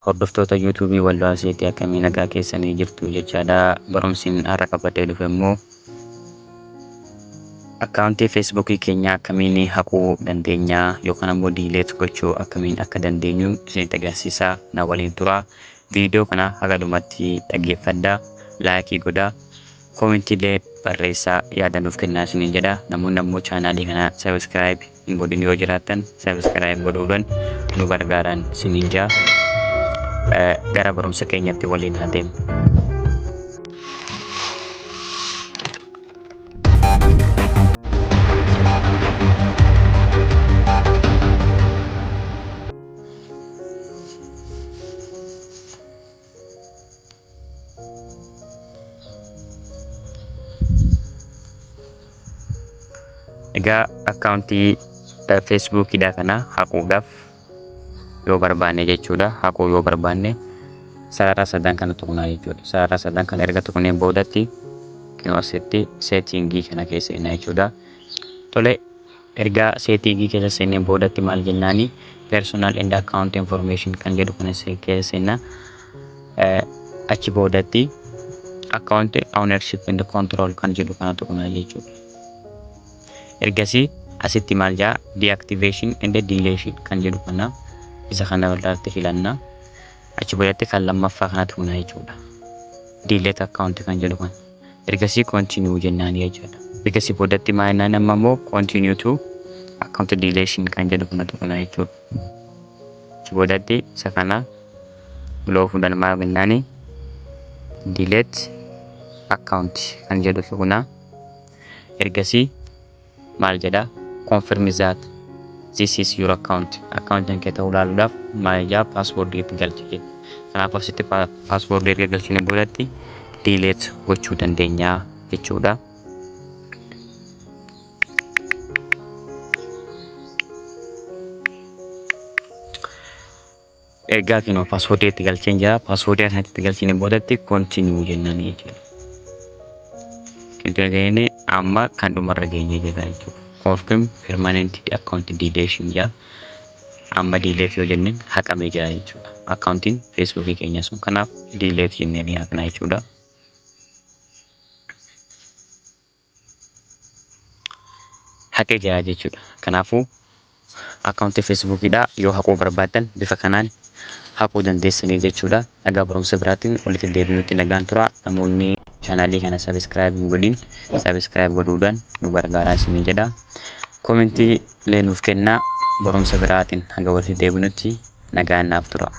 Hordoftoota YouTube Walloo Aseetii, akkamii, nagaa keessanii jirtu jechaadha. Barumsiin har'a qabadhee dhufe immoo akkaawuntii Feesbuukii keenya akkamiin haquu dandeenya yookaan ammoo delete gochuu akkamiin akka dandeenyu isinitti agarsiisa. Na waliin tura. Viidiyoo kana haga dhumatti dhaggeeffadhaa. Like godhaa. Commentiilee barreessaa, yaada nuuf kennaa isiniin jedha. Namoonni ammoo chaanaalii kana subscribe hin godhin yoo jiraattan, subscribe godhuudhaan nu gargaaran isiniin jaa. Gara barumsa keenyatti waliin haa deemnu. Egaa akkaawuntii Feesbuukiidha kana haquudhaaf yoo barbaanne jechuudha. Haquu yoo barbaanne sarara sadan kana tuqnaa jechuudha. Sarara sadan kana erga tuqnee boodatti asitti settingii kana keessa seenna jechuudha. Tole, erga settingii keessa seennee boodatti maal jennaani? Personal and account information kan jedhu kana keessa seenna. Achi boodatti account ownership and control kan jedhu kana tuqnaa jechuudha. Ergasii asitti maal jaa? Deactivation and deletion kan jedhu kana, isa kana irratti filanna. Achi boodatti kan lammaffaa kana tuqnaa jechuudha. Delete account kan jedhu kana. Ergasii continue jennaan jechuudha. Ergasii boodatti maal jennaan? Amma immoo continue to account deletion kan jedhu kana tuqnaa jechuudha. Achi boodatti isa kana biloo fuudhan maal jennaani? Delete account kan jedhu tuqnaa. Ergasii maal jedha? Confirm that this is your account. Accountiin kee ta'uu ilaaluudhaaf maal jedha? Passwordii itti galchi jedha. Kanaaf asitti passwordii erga galchine boodatti delete gochuu dandeenya jechuudha. Ergaa kinoo passwordii itti galcheen jira. Passwordii kanatti itti galchine boodatti continue jennaan jechuudha. Continue jennee amma kan dhumarra geenye jira jechuudha. Confirm permanent account deletion jira. Amma delete yoo jenne haqamee jira jechuudha. Akkaawuntiin Feesbuukii keenya sun, kanaaf delete jennee ni haqna jechuudha. Haqee jira jechuudha. Kanaafuu akkaawuntii Feesbuukiidha yoo haquu barbaaddan bifa kanaan haquu dandeessanii jechuudha. Dhagaa barumsa biraatiin walitti deebinutti nagaan tura. Namoonni chaanaalii kana subscribe hin godhin subscribe godhuudhaan nu gargaaraa isinii jedha. Commentii illee nuuf kennaa. Barumsa biraatiin hanga walitti deebinutti nagaan naaf tura.